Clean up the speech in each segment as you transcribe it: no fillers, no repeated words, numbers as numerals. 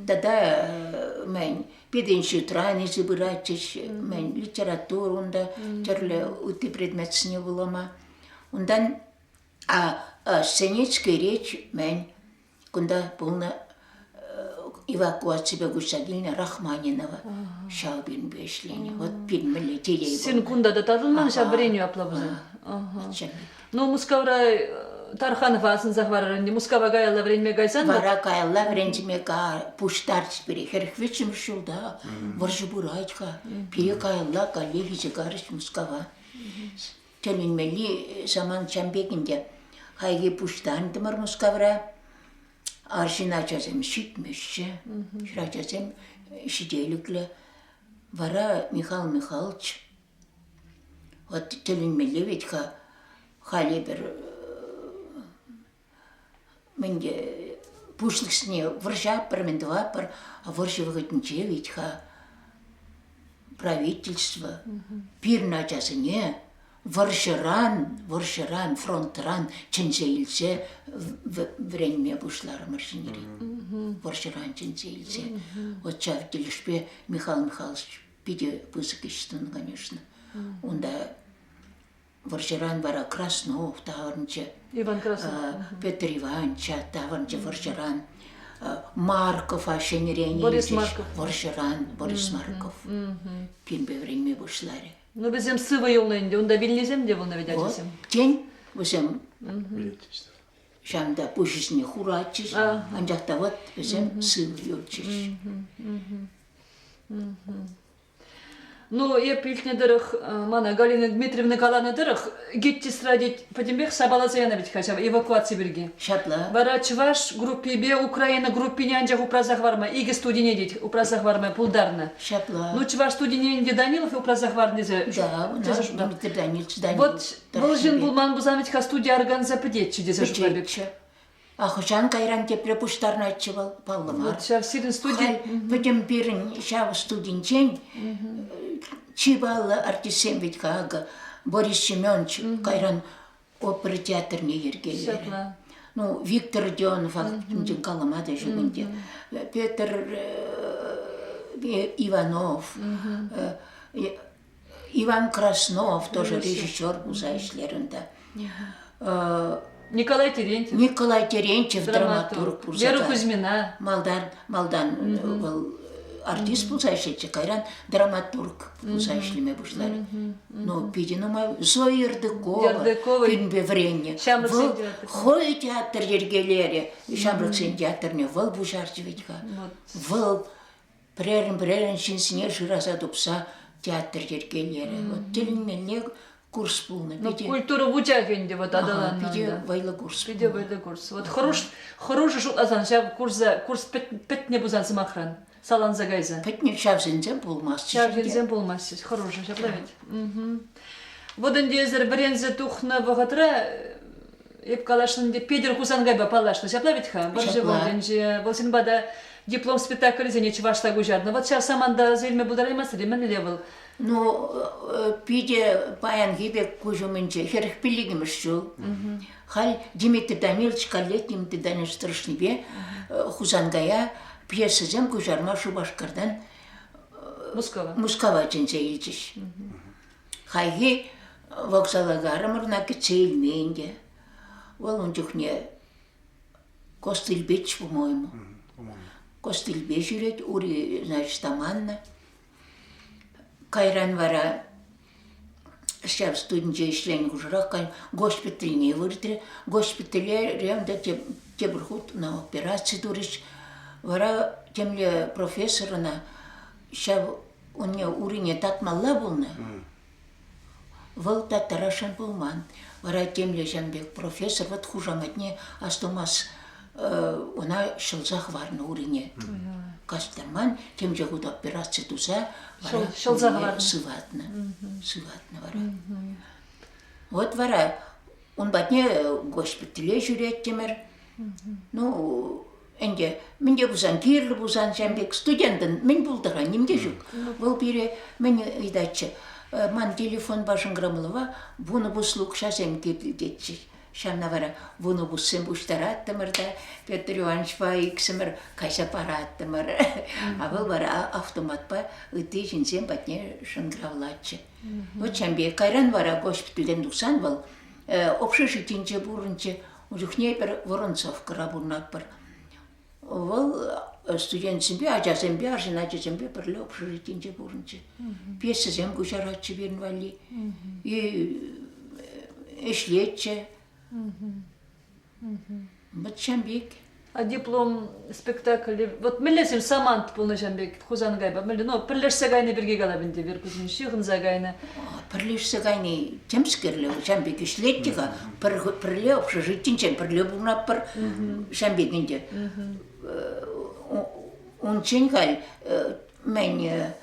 Тата мӗн пединститутран илсе пыратчӗҫ, мӗн литература унта тӗрлӗ ытти предметсене вулама. Унтан а сценическая речь мӗн кунта пулнӑ эвакуаципе куҫса килнӗ Рахманинова ҫав пирӗнпе ӗҫленӗ. Вот пирӗн мӗнле телей Син кунта та татӑлман ҫав вӗренӳ апла пулсан. Ну, Мускавра Тарханова асӑнса хӑварар ӗнтӗ. Мускава каялла вӗренме кайсан Вара каялла вӗренме пуҫтарчӗҫ пире. 43-мӗш ҫулта вӑрҫӑ пырать-ха. Пире каялла каллех илсе карӗҫ Мускава. Тӗлӗнмелли самант ҫам пек ӗнтӗ. Хайхи пуҫтарӑнтӑмӑр Мускавра. Арҫын ачасем ҫитмеҫҫӗ, хӗрачасем ҫителӗклӗ. Вара Михаил Михайлович вот тӗлӗнмелле вӗт-ха, халь эпир мӗнте пуҫлӑхсене вӑрҫатпӑр, мӗн тӑватпӑр, а вӑрҫӑ вӑхӑтӗнче вӗт-ха правительство пирӗн ачасене вӑрҫӑран, вӑрҫӑран, фронтран чӗнсе илсе вӗренме пуҫларӑмӑр ҫӗнӗрен. Вӑрҫӑран чӗнсе илсе. Вот ҫав тӗлӗшпе Михаил Михайлович питӗ пысӑк ӗҫ тунӑ, конечно. Унта Вӑрҫӑран вара Краснов таврӑнчӗ. Иван Краснов. Петр Ивановича таврӑнчӗ вӑрҫӑран. Маркова ҫӗнӗрен Борис Марков. Вӑрҫӑран Борис Марков пирӗнпе вӗренме пуҫларӗ. Ну, вӗсем сывӑ юлнӑ ӗнтӗ. Унта вилнисем те пулнӑ вӗт ачасем. Тен, вӗсем ҫавӑнта пуҫӗсене хуратчӗҫ, анчах та вот вӗсем сывӑ юлчӗҫ. Ну, эп илтнӗ тӑрӑх, мана Галина Дмитриевна каланӑ тӑрӑх, ГИТИСра тет пӗтӗмпех сапаласа янӑ вӗт-ха ҫав эвакуаци пирки. Ҫапла. Вара чӑваш группипе Украина группине анчах упраса хӑварма, икӗ студине тет упраса хӑварма пултарнӑ. Ҫапла. Ну, чӑваш студине ӗнтӗ Данилов упраса хӑварнӑ тесе. Да, тесе шутлап. Дмитрий Данилович Данилов. Вот вӑл ҫын пулман пулсан вӗт-ха студи арканса пӗтетчӗ тесе шутлап эп. Пӗтетчӗ. А хӑҫан кайран тепре пуҫтарнӑччӗ вӑл, паллӑ мар. Вот ҫав сирӗн студи... Халь пӗтӗм пирӗн ҫав студинчен чи паллӑ артистсем вӗт-ха акӑ Борис Семенович кайран опера театрне йӗркелерӗ. Ҫапла. Ну, Виктор Родионов калама та ҫук ӗнтӗ. Петр Иванов, Иван Краснов тоже режиссер пулса ӗҫлер унта. Николай Терентьев. Николай Терентьев драматург пулса. Вера Кузьмина. Малтан, малтан вӑл артист пулса ӗҫлетчӗ, кайран драматург пулса ӗҫлеме пуҫларӗ. Ну, питӗ нумай. Зоя Ердыкова пирӗнпе вӗреннӗ. Вӑл хӑй театр йӗркелерӗ. Ҫамрӑксен театрне вӑл пуҫарчӗ вӗт-ха. Вӑл Пӗрерӗн-пӗрерӗн ҫынсене шыраса тупса театр йӗркелерӗ. Вот тӗлӗнмелле курс пулнӑ. Ну, культура вучахӗ ӗнтӗ вот аталаннӑ. Питӗ вӑйлӑ курс. Питӗ вӑйлӑ курс. Вот хӑруш, хӑрушӑ шутласан ҫав курса, курс пӗтнӗ пулсан сӑмахран, саланса кайса. Пӗтнӗ ҫав ҫынсем пулмастчӗҫ. Ҫав ҫынсем пулмастчӗҫ. Хӑрушӑ, ҫапла вӗт. Вот ӗнтӗ эсӗр вӗренсе тухнӑ вӑхӑтра эп каласшӑн ӗнтӗ Петӗр Хусанкайпа паллашнӑ. Ҫапла вӗт-ха? Вӑрҫӑ вӑхӑтӗнче вӑл ҫынпа та диплом спектаклӗсене чӑвашла куҫарнӑ. Вот ҫав саманта аса илме пултараймастӑр-и? Мӗнле вӑл? Ну, питӗ паянхи пек куҫ умӗнче 45-мӗш ҫул. Халь Дмитрий Данилович каллех Дмитрий Данилович тӑрӑшнипе Хусанкая пьесӑсем куҫарма Шупашкартан Мускава. Мускава чӗнсе илчӗҫ. Хайхи вокзала карӑмӑр ӑна кӗтсе илмен те. Вӑл ун чухне костыльпеччӗ, по-моему. Костыльпе ҫӳрет, ури, значит, аманнӑ. Кайран вара ҫав студинче ӗҫленӗ хушӑрах госпитальне выртрӗ. Госпитале унта тепӗр хут ӑна операци турӗҫ. Вара темле профессор ӑна ҫав унне урине татмалла пулнӑ. Вӑл таттарасшӑн пулман. Вара темле ҫавӑн пек профессор вот хушаматне астумас ӑна ҫӑлса хӑварнӑ урине. Кастарман, темиҫе хут операци туса вара ҫӑлса хӑварнӑ. Сыватнӑ. Сыватнӑ вара. Вот вара Ун патне госпитале ҫӳреттӗмӗр. Ну, ӗнтӗ мӗн те пулсан кирлӗ пулсан ҫавӑн пек студентӑн мӗн пултӑр-ха, ним те ҫук. Вӑл пире мӗн ыйтатчӗ? Ман телефонпа шӑнкӑравлӑва вунӑ пуслӑ укҫасем кирлӗ тетчӗ. Ҫавна вара вунӑ пуссем пуҫтараттӑмӑр та Петр Ивановичпа иксӗмӗр кайса параттӑмӑр. А вӑл вара автоматпа ытти ҫынсем патне шӑнкӑравлатчӗ. Вот ҫавӑн пек. Кайран вара госпитальтен тухсан вӑл общежитинче пурӑнчӗ. Ун чухне эпир Воронцовкӑра пурӑнатпӑр. Вӑл студентсемпе, ачасемпе, арҫын ачасемпе пӗрле общежитинче пурӑнчӗ. Пьесӑсем куҫаратчӗ пирӗн валли. И ӗҫлетчӗ. Вот ҫавӑн пек. А диплом спектакль, вот мӗнле сир самант пулнӑ ҫавӑн пек Хусанкайпа? Мӗнле, ну, пӗрлешсе кайнӑ пирки калап ӗнтӗ, Вера Кузьминич, ҫыхӑнса кайнӑ. Пӗрлешсе кайни темскерле, ҫавӑн пек ӗҫлет те-ха. Пӗрле общежитинчен пӗрле пурӑнатпӑр ҫавӑн пек ӗнтӗ. Унччен халь мӗн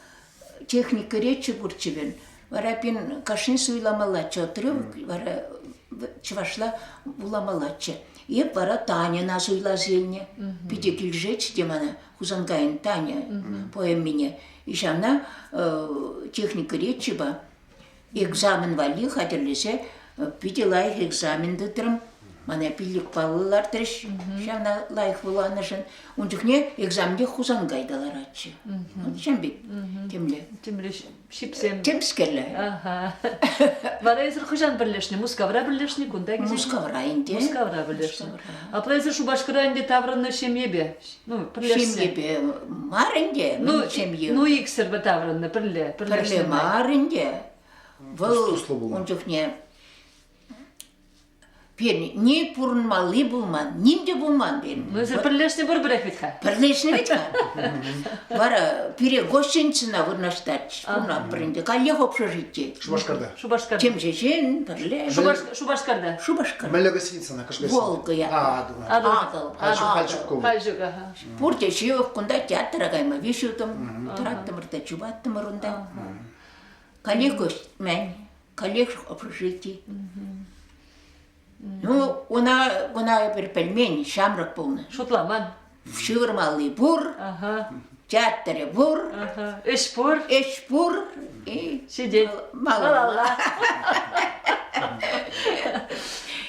техника речӗ пурччӗ пин. Вара пин кашни суйламаллаччӗ отрывок, вара чӑвашла вуламаллаччӗ. Эп вара Таньӑна суйласа илнӗ. Питӗ килӗшетчӗ те мана Хусанкайӑн Таня поэмине. И ҫавна техника речӗпа экзамен валли хатӗрлесе питӗ лайӑх экзамен тытрӑм. Мана пиллӗк паллӑ лартрӗҫ ҫавна лайӑх вуланӑшӑн. Ун чухне экзаменте Хусанкай та ларатчӗ. Ҫавӑн пек темле. Темле ҫипсем. Темскерле. Аха. Вара эсир хӑҫан пӗрлешнӗ? Мускавра пӗрлешнӗ кунта? Мускавра ӗнтӗ. Мускавра пӗрлешнӗ. Апла эсир Шупашкара ӗнтӗ таврӑннӑ ҫемьепе? Ну, пӗрлешсе. Ҫемьепе мар ӗнтӗ. Ну, ҫемье. Ну, иксӗр таврӑннӑ пӗрле. Пӗрле мар ӗнтӗ. Вӑл ун чухне Пирӗн ни пурӑнмалли пулман, ним те пулман пирӗн. Ну, эсир пӗрлешнӗ пур-пӗрех вӗт-ха. Пӗрлешнӗ вӗт-ха. Вара пире гостиницӑна вырнаҫтарчӗҫ. Пурӑнатпӑр ӗнтӗ. Каллех общежитие. Шупашкарта. Шупашкарта. Темҫе ҫын пӗрле. Шупашкарта. Шупашкар. Мӗнле гостиницӑна? Волга ятлӑ. Атӑл. Атӑл. Атӑл. Хальчук, ага. Пурте ҫывӑх кунта театра кайма виҫ утӑм тӑраттӑмӑр та чупаттӑмӑр унта. Каллех мӗн? Коллег общежити. Ну, она, она эпир пӗлмен, ҫамрӑк пулнӑ. Шутламан. Ҫывӑрмалли пур, ага. театрӗ пур. Ага. Ӗҫ пур. Ӗҫ пур. И Сидеть. Малалла.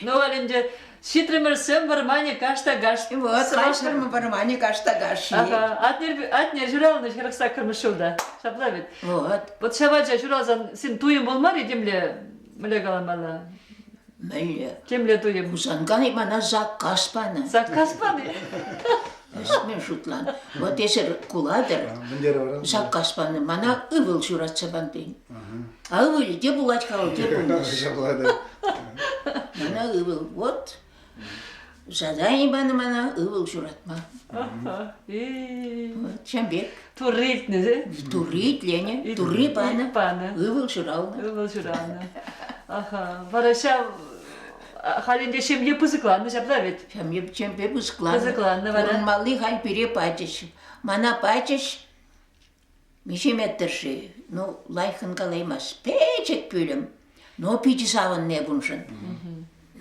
Ну, халь ӗнтӗ ҫитрӗмӗр сӗм вӑрманӗ каш та каш. Вот, каҫрӑм вӑрманӗ каш та каш. Ага. Атнер, Атнер ҫуралнӑ 48-мӗш ҫулта. Ҫапла вӗт. Вот. Вот ҫав ача ҫуралсан сен туйӑм пулмар-и темле, мӗнле каламалла? Мӗнле? Темле туйӑм. Хусанкан мана заказ панӑ. Заказ панӑ? Эс мӗн шутлан? Вот эсир кулатӑр. Заказ панӑ. Мана ывӑл ҫуратса пан тен. А ывӑлӗ те пулать-ха, вӑл те пулмасть. Ҫапла да. Мана ывӑл. Вот Задание панӑ мана ывӑл ҫуратма. Ҫавӑн пек. Турри илтнӗ. Турри итленӗ, турри панӑ. Панӑ. Ывӑл ҫуралнӑ. Ывӑл ҫуралнӑ. Аха. Вара ҫав халь ӗнтӗ ҫемье пысӑкланнӑ ҫапла вӗт? Ҫемье ҫемье пысӑкланнӑ. Пысӑкланнӑ вара. Пурӑнмалли халь пире пачӗҫ. Мана пачӗҫ. Миҫе метр-ши? Ну, лайӑххӑн калаймасть. Пӗчӗк пӳлӗм. Но питӗ савӑннӑ эп уншӑн.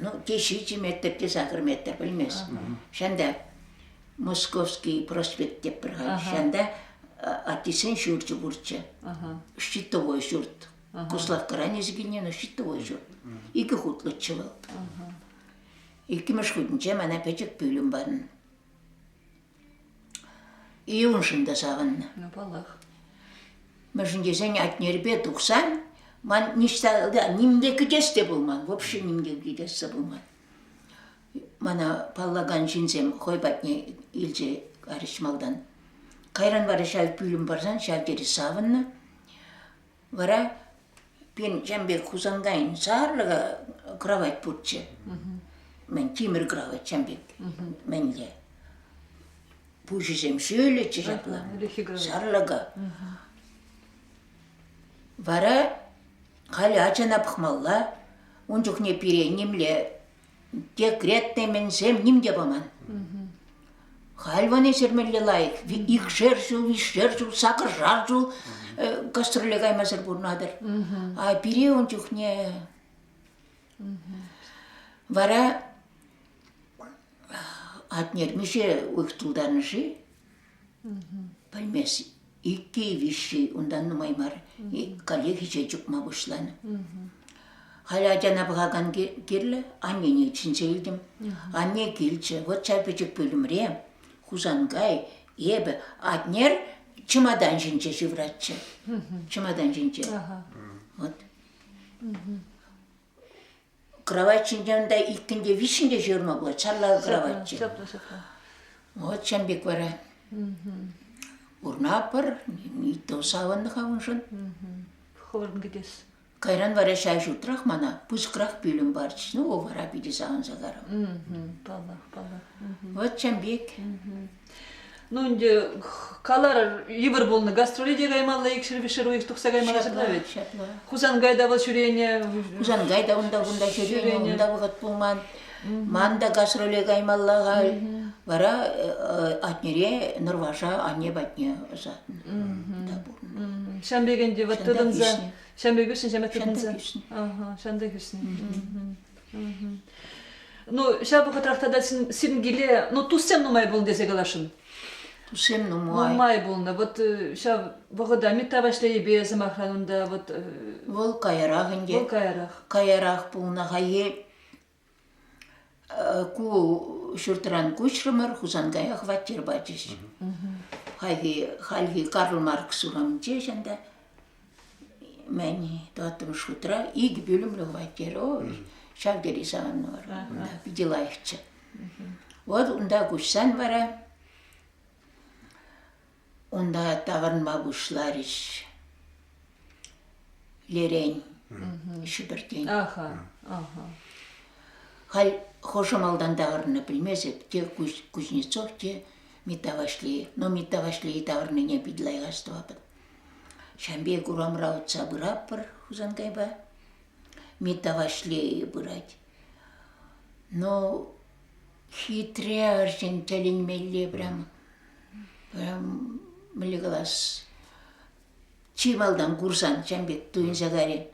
Ну, те ҫичӗ метр, те сакӑр метр, пӗлмест. Ҫанта Московский проспект теппӗр халь. Ҫанта аттесен ҫурчӗ пурччӗ. Щитовой ҫурт. Куславккаран илсе килнӗ, но щитовой ҫурт. Икӗ хутлӑччӗ вӑл. Иккӗмӗш хутӗнче мана пӗчӗк пӳлӗм панӑ. И уншӑн та савӑннӑ. Ну, паллах. Мӗншӗн тесен Атнерпе тухсан ман ниҫта нимте кӗтес те пулман, вообще нимте кӗтес те пулман. Мана паллакан ҫынсем хӑй патне илсе карӗҫ малтан. Кайран вара ҫав пӳлӗм парсан ҫав тери савӑннӑ. Вара пин ҫам пек Хусанкайӑн сарлӑ кровать пурччӗ. Мӗн тимӗр кровать ҫам пек мӗнле. Пуҫӗсем ҫӳлӗччӗ ҫапла. Сарлака. Вара халӗ ачана пӑхмалла. Ун чухне пире нимле декрет теменсем ним те паман. Халь вон эсир мӗнле лайӑх, икшер ҫул, виҫшер ҫул, сакӑршар ҫул гастроле каймасӑр пурӑнатӑр. А пире ун чухне вара Атнер миҫе уйӑх тултарнӑ-ши? Пӗлмест. Икки, виҫҫи, унтан нумай мар. Каллех ӗҫе чупма пуҫланӑ. Халь ачана пӑхакан кирлӗ, аннене чӗнсе илтӗм. Анне килчӗ, вӑт ҫав пӗчӗк пӳлӗмре Хусанкай, эпӗ Атнер чӑматан ҫинче ҫывратчӗ. Чӑматан ҫинче. Вот. Кровать ҫинче унта иккӗн те виҫҫӗн те ҫывӑрма пулать, сарлака кроватьчӗ. Ҫапла, ҫапла. Вот ҫам пек вара. Пурнапӑр, то савӑннӑ-ха уншӑн. Хӑвӑрӑн кӗтес. Кайран вара ҫав ҫуртрах мана пысӑкрах пӳлӗм парчӗҫ. Ну, вара питӗ савӑнса карӑм. Паллах, паллах. Вот ҫам пек. Ну, ӗнтӗ каларӑр, йывӑр пулнӑ. Гастроле те каймалла, икшер-виҫшер уйӑх тухса каймалла ҫапла вӗт. Ҫапла. Хусанкай та вӑл ҫӳренӗ. Хусанкай та унта-кунта ҫӳренӗ, унта вӑхӑт пулман. Ман та гастроле каймалла халь. Вара Атнере Нӑрваша анне патне ӑсатнӑ. Унта пурӑннӑ. Ҫам пек ӗнтӗ вот тытӑнса. Ҫам пек ӳснӗ, ҫам пек тытӑнса. Ага, ҫантах ӳснӗ. Ну, ҫав вӑхӑтрах тата сирӗн киле, ну, туссем нумай пулнӑ тесе каласшӑн. Туссем нумай. Нумай пулнӑ. Вот ҫав вӑхӑта Митта Ваҫлейӗпе, сӑмахран, унта вот... Вӑл каярах ӗнтӗ. Вӑл каярах. Каярах пулнӑ хайхи ку ҫуртран куҫрӑмӑр, Хусанкая хваттер пачӗҫ. Хайхи, хальхи Карл Маркс урамӗнче ҫанта мӗн тӑваттӑмӗш хутра икӗ пӳлӗмлӗ хваттер. Ой, ҫав тери савӑннӑ вара. Унта питӗ лайӑхчӗ. Вот унта куҫсан вара унта таврӑнма пуҫларӗҫ. Лерен, Ҫӗпӗртен. Аха, аха. Халь хӑшӗ малтан таврӑннӑ пӗлмесӗп, те Кузнецов, те Митта Ваҫлейӗ. Но Митта Ваҫлейӗ таврӑннине питӗ лайӑх астӑватӑп. Ҫавӑн пек урамра утса пыратпӑр Хусанкайпа. Митта Ваҫлейӗ пырать. Ну, хитре арҫын тӗлӗнмелле прям, прям, мӗнле калас, чи малтан курсан ҫавӑн пек туйӑнса кайрӗ.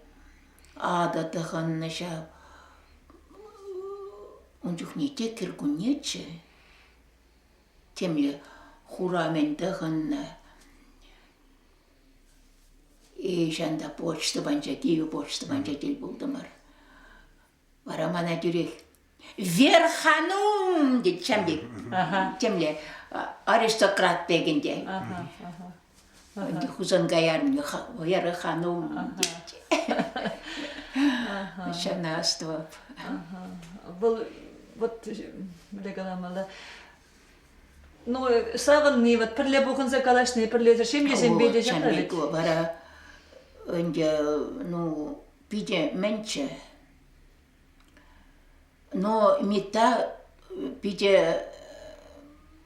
Атӑ тӑхӑннӑ ҫав. Ун чухне те кӗркуннеччӗ. Темле хура-мӗн тӑхӑннӑ. И ҫанта почта панча, кивӗ почта панча тӗл пултӑмӑр. Вара мана тӳрех «Верханум!» тет ҫам пек. Темле аристократ пек ӗнтӗ. Ӗнтӗ Хусанкай арӑмне Вера ханум тет. Ҫавна астӑвап. Вӑл вот мӗнле каламалла, ну, савӑнни, вот пӗрле пухӑнса калаҫни, пӗрле ҫемьесемпе те ҫапла вӗт. Вара ӗнтӗ, ну, питӗ мӗнччӗ. Но Митта питӗ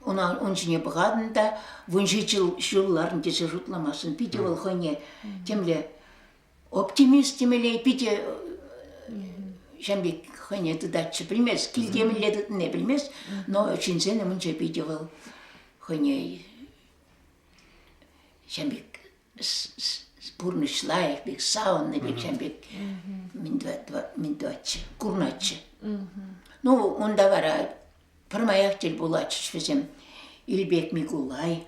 ун ҫине пӑхатӑн та 17 ҫул ларнӑ тесе шутламастӑн. Питӗ вӑл хӑйне темле оптимист темелле питӗ ҫам пек хӑйне тытатчӗ, пӗлмест, килте мӗнле тытнине пӗлмест, но ҫынсен умӗнче питӗ вӑл хӑйне ҫам пек пурнӑҫ лайӑх пек, савӑннӑ пек, ҫам пек мӗн тӑватчӗ, курнатчӗ. Ну, унта вара пӗрмаях тӗл пулатчӗҫ вӗсем. Илпек Микулай,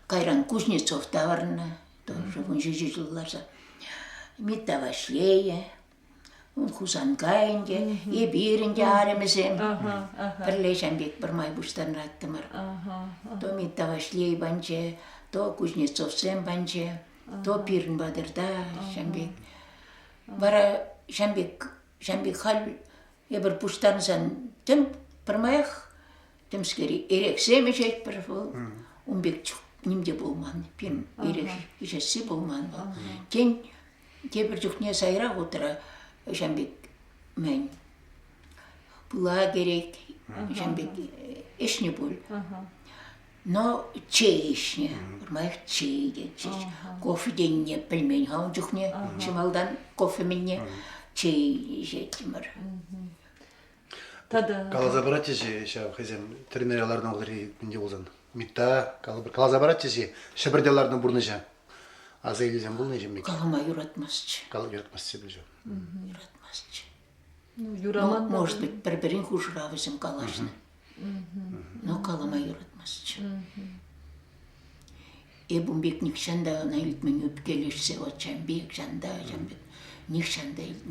Кайран Кузнецов таврӑннӑ, тоже 17 ҫул ларса. Митта Ваҫлейӗ, Хусанкай ӗнтӗ, эпир ӗнтӗ арӑмӗсем. Пӗрле ҫам пек пӗрмай пуҫтарӑнаттӑмӑр. То Митта Ваҫлей панчӗ, то Кузнецовсем панчӗ, то пирӗн патӑрта ҫам пек. Вара ҫам пек, ҫам пек халь эпир пуҫтарӑнсан тем пӗрмаях Темскер эрехсем ӗҫетпӗр вӑл. Ун пек чух ним те пулман. Пирӗн эрех ӗҫесси пулман вӑл. Тен, тепӗр чухне сайра хутра ҫам пек мӗн пыла керек, ҫам пек ӗҫнӗ пуль. Но чей ӗҫнӗ. Пӗрмаях чей тетчӗҫ. Кофе тенине пӗлмен-ха ун чухне. Чи малтан кофе мӗнне чей ӗҫеттӗмӗр. Тата Каласа паратчӗҫ-и ҫав хӑйсем тӗрмере ларнӑ вӑхӑтри мӗнте пулсан? Митта каласа паратчӗҫ-и Ҫӗпӗрте ларнӑ пурнӑҫа? Аса илӳсем пулнӑ-и ҫемье? Калама юратмастчӗ. Юратмастчӗ пуль Юратмастчӗ. Ну, юраман. Ну, может быть, пӗр-пӗрин хушӑра вӗсем калаҫнӑ. Но калама юратмастчӗ. Эп ун пек нихҫан та ӑна илтмен ӳпкелешсе, вот ҫам пек, ҫанта, ҫам пек. Нихҫан та илтмен.